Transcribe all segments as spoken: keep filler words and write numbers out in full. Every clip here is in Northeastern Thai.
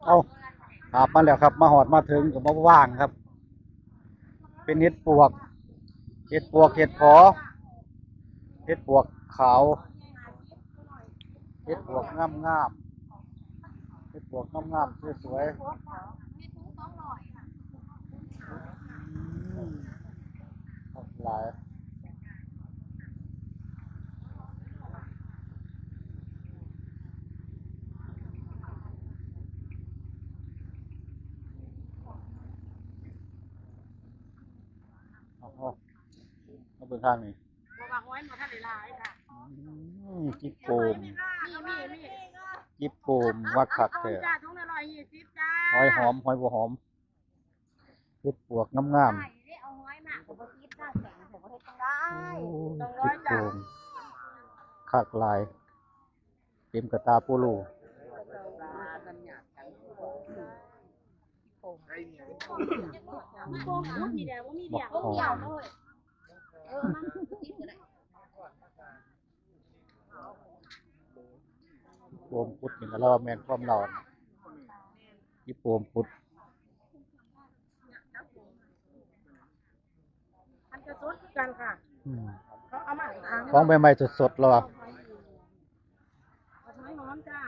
เอา หาบมาแล้วครับ มาฮอดมาถึงก็มาว่างครับ เป็นเห็ดปวก เห็ดปวก เห็ดผอ เห็ดปวกขาว เห็ดปวกงามๆ เห็ดปวกงามๆ สวยๆ อืม หลาย เอา เอา มาเบิ่งทางนี้ เพราะว่าหอยมันทันได้หลายค่ะ อืม จิบโปม มี มี มี จิบโปม ว่าคักแท้ จ้า ถุงละร้อยยี่สิบจ้า หอยหอม หอยบัวหอม เห็ดปวกงามๆ ใช่ ได้เอาหอยมา ผมก็คิดหน้าแข็ง ผมก็เฮ็ดจังได้ โอ้ย สองร้อย จิบโปม จ้า คักหลาย เต็มกระตาโปโล บักหอม โปมพุดนี่ก็เล่าแม่นความเล่า อีโปมพุด มันจะสดคือกันค่ะ อืม เขาเอามาอีกครั้ง ของใหม่ๆ สดๆ แล้วอะ หอยหอมจ้า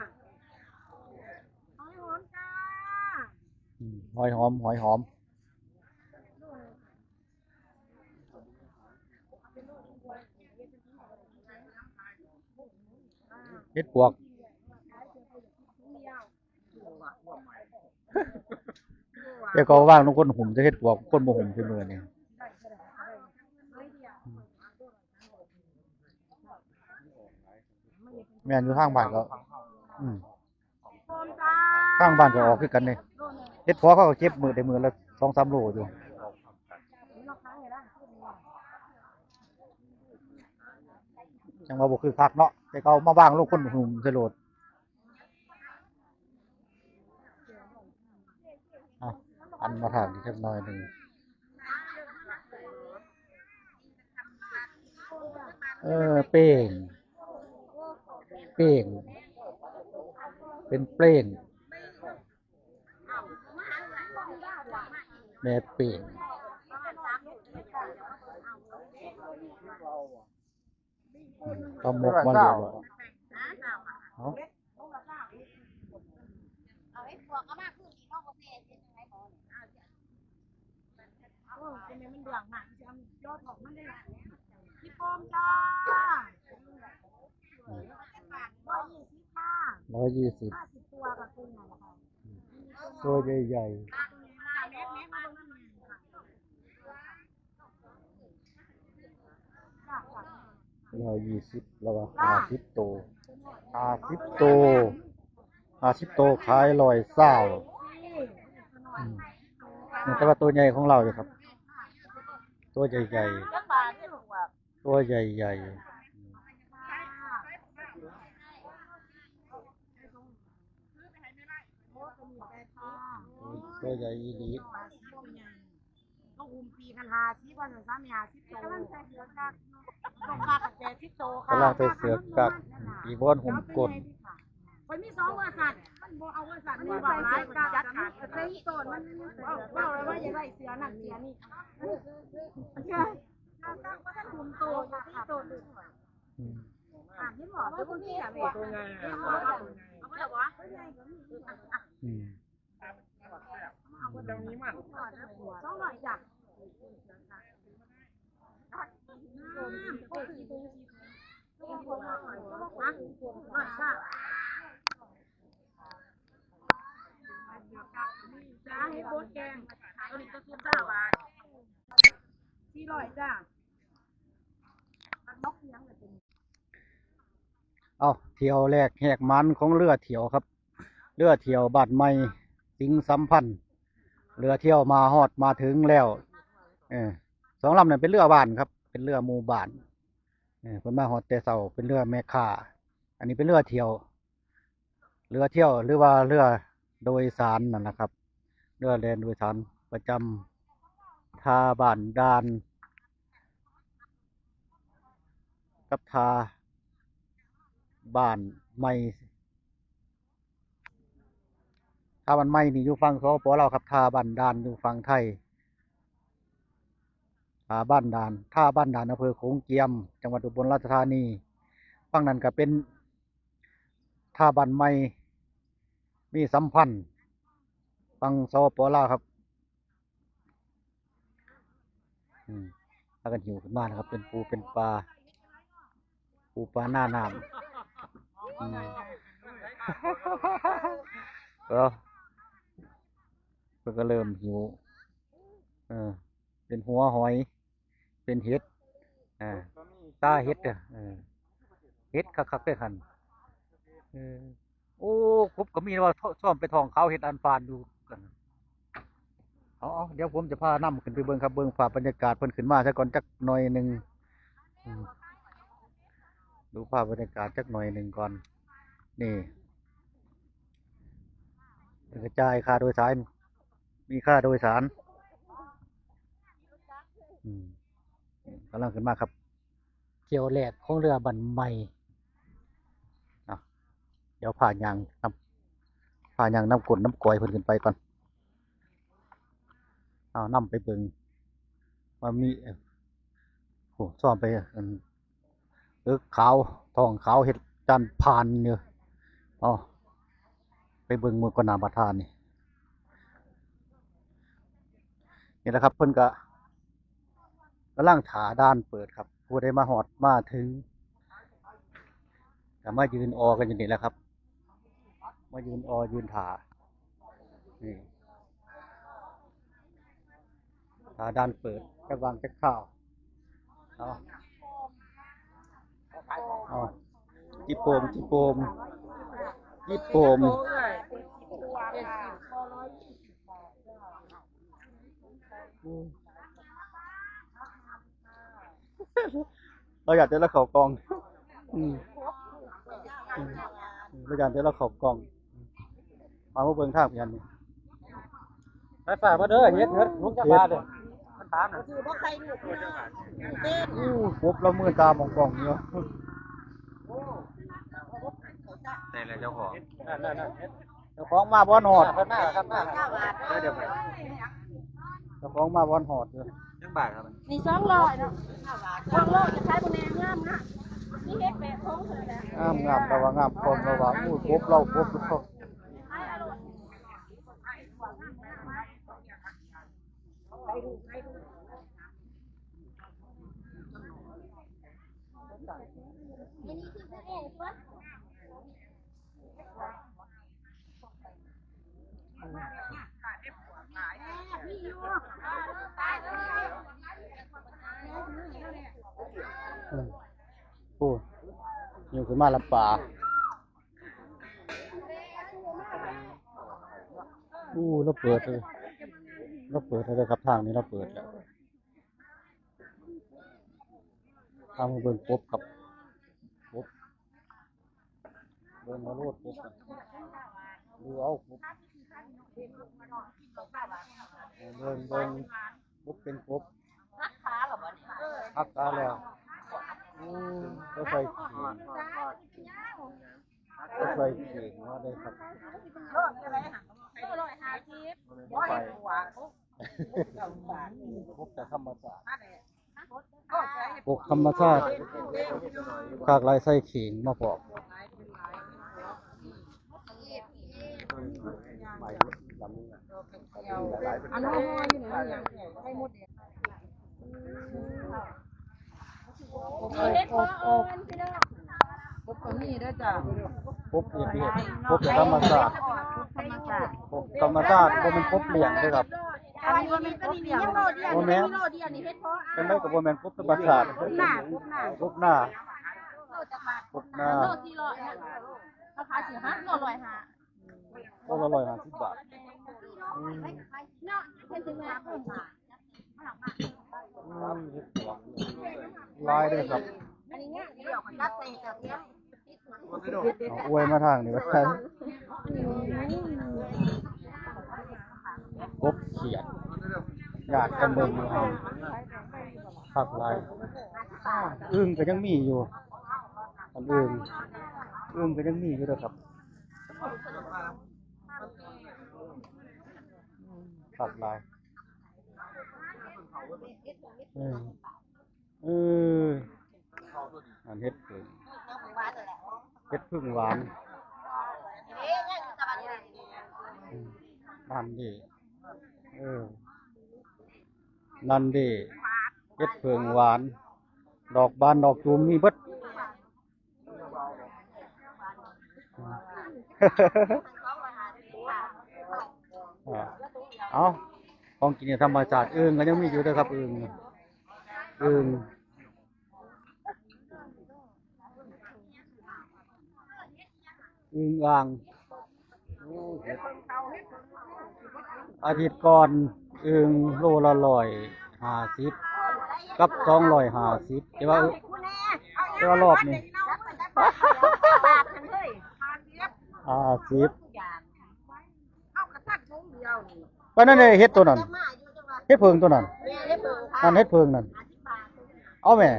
หอยหอมจ้า อืม หอยหอม หอยหอม เห็ดปวก เดี๋ยวก็ว่างนำคนหุ่มจะเห็ดปวก คนบ่หุ่มคือมื้อนี้ แม่นอยู่ทางบ้านก็ อืม ทางบ้านก็ออกคือกันนี่ เห็ดปวกเขาก็เก็บมื้อได้มื้อละสองสามโลอยู่ จังว่าบ่คือคักเนาะ แต่เขาเอามาวางลงคนหุ่มใส่โลด อ่ะ อันมาทางนี้จักหน่อยหนึ่ง เออ เป้ง เป้ง เป็นเป้ง แม่เป้ง อืม ปลาหมกมาเรียบร้อย เอา เอาไอ้พวกเอามาคือนี่เนาะ บ่แซ่บเฮ็ดจังได๋บ่เนี่ย อ้าว โอ้ย เป็นไงมันด่างมาก จะเอายอดออกมาได้ล่ะ พี่ปอมจ้า ร้อยยี่สิบค่ะ ร้อยยี่สิบ ห้าสิบตัวกับคุณน่ะนะคะ ตัวใหญ่ๆ แม่ๆ มาเบิ่งที่นี่ค่ะ ร้อยยี่สิบ แล้วว่าห้าสิบโต ห้าสิบโต ห้าสิบโต ขายร้อยซาว อืม แต่ว่าตัวใหญ่ของเราอยู่ครับ ตัวใหญ่ๆ ตัวใหญ่ๆ ตัวใหญ่อีหลี ก็อุ้มปีกันห้าสิบวัน สามห้าสิบโต ต้องพากันแปดสิบโตค่ะ กำลังไปเสือกกัก อีวอนหุ้มก้น มันมีสองเวอร์ชัน มันบ่เอาเวอร์ชันนี้ เว้าหลาย จัดการ แต่อีต้นมัน เว้า เว้าแล้วว่าอย่าได้เสือนั่นเสือนี่ เสือ เสือตั้งว่าท่านหุ้มโต อยู่ที่โต อืม อ่ะ เห็นบ่ ตัวนี้อะแม่ ตัวใหญ่อะ เอาไปแล้วบ่ อืม สองร้อยจ้ะ ร้อยจ้ะ จ้า ให้โคตรแกง ตัวนี้ก็คือเก้าบาท สี่ร้อยจ้ะ เอา เที่ยวแรกแหกหมานของเรือเที่ยวครับ เรือเที่ยวบ้านใหม่สิงห์สัมพันธ์ เรือเที่ยวมาฮอดมาถึงแล้ว เออ สองลำนั้นเป็นเรือบ้านครับ เป็นเรือหมู่บ้าน เออ เพิ่นมาฮอดแต่เช้า เป็นเรือแม่ค้า อันนี้เป็นเรือเที่ยว เรือเที่ยวหรือว่าเรือโดยสารนั่นนะครับ เรือแล่นโดยสารประจำท่าบ้านด่าน กับท่าบ้านใหม่ ท่าบ้านใหม่นี่อยู่ฝั่ง สปป ลาวครับ ท่าบ้านด่านอยู่ฝั่งไทย ท่าบ้านด่าน ท่าบ้านด่าน อำเภอโขงเจียม จังหวัดอุบลราชธานี ฝั่งนั้นก็เป็นท่าบ้านใหม่ มีสัมพันธ์ ฝั่ง สปป ลาวครับ อืม พากันหิ้วขึ้นมานะครับ เป็นปูเป็นปลา ปูปลาหน้าน้ำ อืม เออ เพิ่นก็เริ่มหิ้ว เออ เป็นหัวหอย เป็นเห็ด อ่า ตาเห็ดอะ เออ เห็ดคักๆ เด้อหั่น เออ โอ้ กบก็มีว่า ซ่อมไปท้องขาวเห็ดอันฟานอยู่กัน เอา เอา เดี๋ยวผมจะพานำขึ้นไปเบิ่งครับ เบิ่งภาพบรรยากาศเพิ่นขึ้นมาซะก่อนจักหน่อยหนึ่ง อืม ดูภาพบรรยากาศจักหน่อยหนึ่งก่อน นี่ เพิ่นก็จ่ายค่าโดยสาร มีค่าโดยสาร อืม กำลังขึ้นมาครับ เที่ยวแรกของเรือบ้านใหม่ อ่ะ เดี๋ยวพาย่างนำ พาย่างนำก้นนำกอยเพิ่นขึ้นไปก่อน เอานำไปเบิ่ง ว่ามี เอ่อ โอ้ ซ่อมไป อัน เอิกขาว ท้องขาวเห็ดจานพานอยู่ เอา ไปเบิ่งหมู่ก่อนหน้าประธานนี่ นี่แหละครับ เพิ่นก็กำลังถ่าด่านเปิดครับ ผู้ใดมาฮอดมาถึง ก็มายืนออกันอยู่นี่แหละครับ มายืนออยืนถ่า นี่ ถ่าด่านเปิด จักหว่างจักคราว เอา เอา จิบโปม จิบโปม จิบโปม อืม เราอยากจะละเข้ากล่อง อืม อืม เราอยากจะละเข้ากล่อง มาเบิ่งทางเพียนนี่ ไปฝากมาเด้อ เฮ็ด เฮ็ด ลุงจะมาเด้อ มันถามน่ะ คือบ่ใครรู้ อู้ กบเรามือตามองกล่องอยู่ ได้แล้วเจ้าของ นั่นๆๆ เจ้าของมาบ่ฮอด เพิ่นมาแล้วครับ มาแล้ว เดี๋ยวไป เจ้าของมาบ่ฮอดอยู่ จักบาทครับ นี่สองร้อยเนาะ สองร้อยจะขายบ่แน่ งามนะ นี่เฮ็ดแปดถุงเท่านั้นแหละ งามงาม แต่ว่างามพร้อมแล้วว่า อู้ กบเรา กบเรา อืม โอ้ ยังขึ้นมาละป่า อู้ เราเปิดเลย เราเปิดแล้วครับ ทางนี้เราเปิดแล้ว พามาเบิ่งกบครับ กบ เบิ่งมาโลดกบกัน ดูเอากบ เบิ่ง เบิ่ง กบเป็นกบ หักขาแล้ว อืม ก็ใส่เข่ง ก็ใส่เข่งมาเลยครับ โลเท่าไหร่หั่น โลร้อยห้าสิบ บ่ไป พบแต่ธรรมชาติ พบธรรมชาติ คากหลาย ใส่เข่งมาพร้อม อันนี้ห่ออยู่ไหน ยังไง ไข่มดแดง มีเห็ดเพาะอ่อนพี่น้อง กบก็มีเด้อจ้ะ กบเอพีเอส กบธรรมชาติ กบธรรมชาติ กบธรรมชาติ บ่แม่นกบเลี้ยงเด้อครับ อันนี้มันเป็นกบเลี้ยง บ่แม่น โลเดียวนี่เห็ดเพาะ จังได๋ก็บ่แม่นกบธรรมชาติ กบหน้า กบหน้า กบหน้า โลจักบาท กบหน้า โลสี่ร้อยนะ เขาขายสิฮะ โลร้อยห้า โลละร้อยห้าสิบบาท อืม เนาะ เป็นจังได๋ อืม เห็ดปวก หลายเด้อครับ เอาอวยมาทางนี้ว่าซั่น กบเขียด อยากกันเบิ่งอยู่หั่น คักหลาย อึ่งก็ยังมีอยู่ อันอึ่ง อึ่งก็ยังมีอยู่เด้อครับ คักหลาย เออ เออ อันเห็ดผึ้ง เห็ดผึ้งหวาน อืม นั่นดิ เออ นั่นดิ เห็ดผึ้งหวาน ดอกบานดอกตูมมีเบิด อ่า เอา ของกินเนี่ยธรรมชาติ อึ่งก็ยังมีอยู่เด้อครับ อึ่ง อึ่ง อึ่งอ่าง อาทิตย์ก่อน อึ่งโลละร้อยห้าสิบ กับสองร้อยห้าสิบ แต่ว่า แต่ว่ารอบนี้ ห้าสิบ ปานนั้นเลย เห็ดตัวนั้น เห็ดเผิงตัวนั้น นั่นเห็ดเผิงนั่น เอาแม่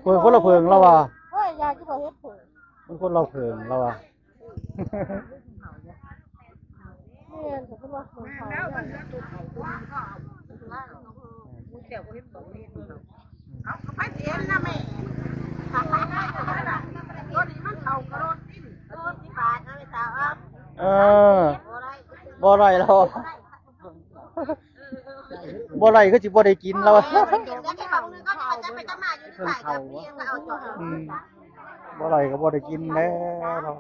เผิงคนละเผิงแล้วว่า เฮ้ย อยากจะบอกเห็ดเผิง มันคนละเผิงแล้วว่า เนี่ย แต่คนละเผิงเขาเนี่ย เอาไปเสียนะแม่ ตัวนี้มันเขากระโดดกิน เออ บ่ได้แล้ว บ่ได้ก็สิบ่ได้กินแล้ว เออ มันกินแล้วแค่ของนึงก็จะไปจะมาอยู่ในฝ่ายกับพี่ก็เอาจอด อืม บ่ได้ก็บ่ได้กินแล้ว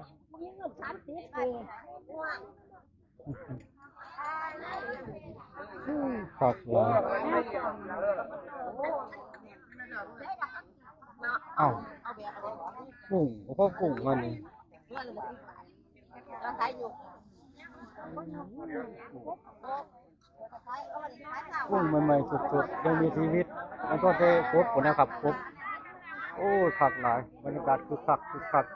คักหลาย อ้าว กุ้ง โอ้โห กุ้งมันนี่ กุ้งใหม่ๆ สดๆ ยังมีชีวิต มันก็จะครบหมดนะครับ ครบ โอ้ย คักหลาย บรรยากาศคึกคัก คึกคัก